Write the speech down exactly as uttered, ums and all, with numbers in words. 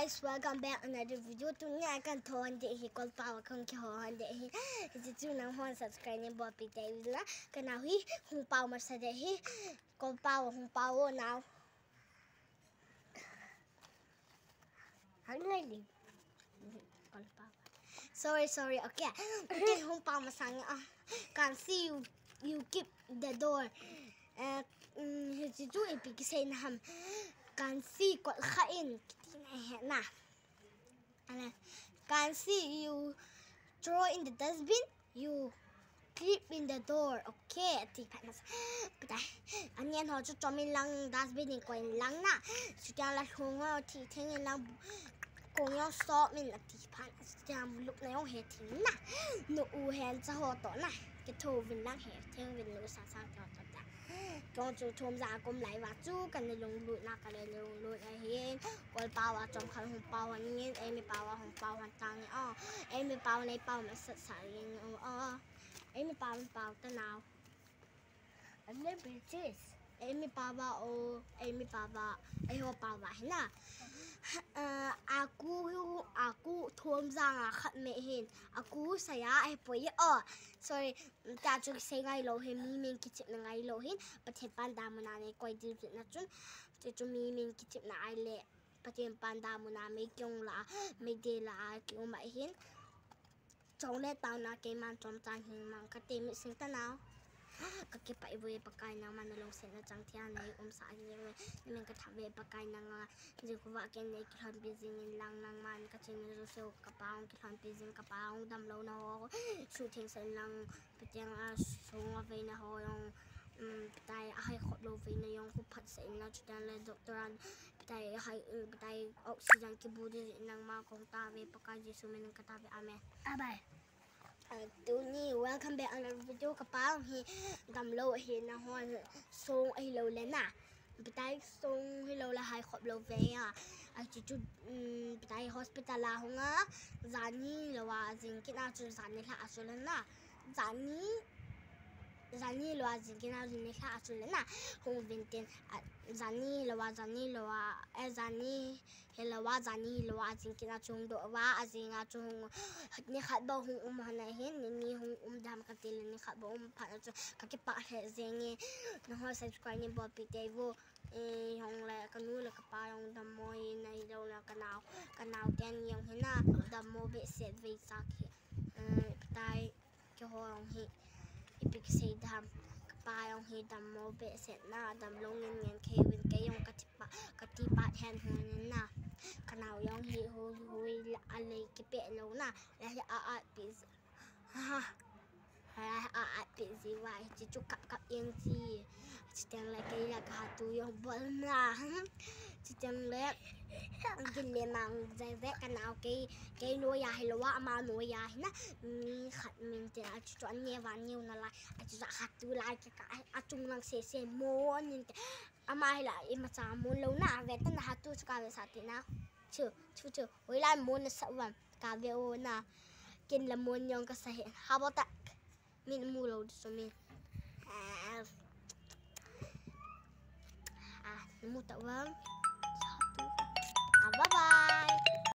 Guys, welcome back another video. Tuni a kan thon de hi, kol pao kan kihon de hi. Hichu nangho subscribe nei bolpi teuvin lang. Kanao hi hung pao masa de hi. Kol pao, hung pao nao. Hang lai ding. Kol pao. Sorry, sorry. Okay. Okay, hung pao masang ah. Kansi, you, you keep the door. Eh, mm, hichu ipi kiseina ham. Kansi kot kha in, kiti na he na. Ala, kansi, you throw in the dustbin, you keep in the door. Okay, ati phat na sa. Pita. Anian ho chu chom in lang, dustbin in koi in lang na. Chutiang la lhung ho thi theng in lang, kong jong sop in ati phat. Chutiang lup na jong he theng na. Nu u hen cha ho to na. Kitho vin lang he theng vin nu sa sa to to ta. Kong chu thum ja kum lai va chu kan lunglut na, kan lunglut ahin. Kol pao a chom khat hung pao hon in, eimi pao a hung pao hon tang in, oh. Eimi pao nei pao masat sa in, oh, oh. Eimi pao, pao ta nao. An nei pi chis. Eimi pao a, oh, eimi pao a, eiho pao a hi na. Eh, aku, aku thum ja nga khat me hin. Aku saya ei poi, oh. Sorry, ta chu kisei ngai lou hin, mi min kichepna ngai lou hin. Pathen pan damun a nei koi ding jeh na chun. Chu chu mi min kichepna ahi le. Pathen pan damun a mei kium la, mei de la, kium ahin. Chong le tao na keiman chomchan hing mang kate, mi sing ta nao. Ka kipah e vo Pakai, nangman na lungsetna chang thei a nei umsa ahi le, na min ka thah ve Pakai, nanga jing khovah ken nei kilhonpi jing in lang, nangman ka ching jouse u ka pang kilhonpi jing, ka pang damlouna ho suhtheng sah in lang, Pathen a song a veina ho jong, um, Pakai a hai khop lou veina jong khu phatsah in lang, chuteng le doctor an Pakai a hai, um, Pakai oxygen kibu ding in nangma kong ta ve, Pakai Jesu min in ka ta ve. Amen. Amen. Ah, tuni, welcome back another video. Ka pang hi damlou ahi, nangho song ahilou le na. Pakai song hilou le hai khop lou ve a. Ahi chu chu, um, Pakai hospital a hung a. Jani lou a jing kit na chu jani lha a chu le na. Jani, jani lou a jing kit na jani lha a chu le na. Hung vin tin, ah, jani lou a, jani lou a, eh, jani Hilou a, jani lou a, jing kit na chu hung doh uva, ajing a chu hung, ni khat bou hung um hon ahin, ni ni hung um dam kati le, ni khat bou um phat na chu, ka kipah lheh jeng e, nangho subscribe nei bolpi tei vo, eh, jong le, ka nu le ka pa jong dammo in ahilou le, ka nao, ka nao ten jong hi na, dammo behseh vei chak hi, eh, Pakai, Keiho jong hi, ipi kisei dam, ka pa jong hi dammo behseh na, damlou ngen ngen kei uvin, kei jong ka tipa, ka tipa hen hon in na, ka nao jong hi hui, hui la, a lei kipeh lou na, la hi a, a pi, ha, ha, a, a pi ji uva, hiche chu kap kap jeng ji. Chuteng le kei la ka hatu jong bol na. Chuteng le, gin le mang jeng jeng ka nao kei, kei noiya hilou a, ama noiya hi na. Ni khat min te, a chu chu an neo van neo na lai. A chu chu hatu lai kei ka, a chung lang sese mo nin te. Ama hi la, imacha mo lou na, ve ta na hatu chu ka ve sa ti na. Chu, chu, chu. Hoilai mo na sa uvam, ka ve o na. Ken la mo jong ka sa hi. Habo tak. Min mu lou di su min. Ah, ah, mu ta uvam. Ah, bye bye.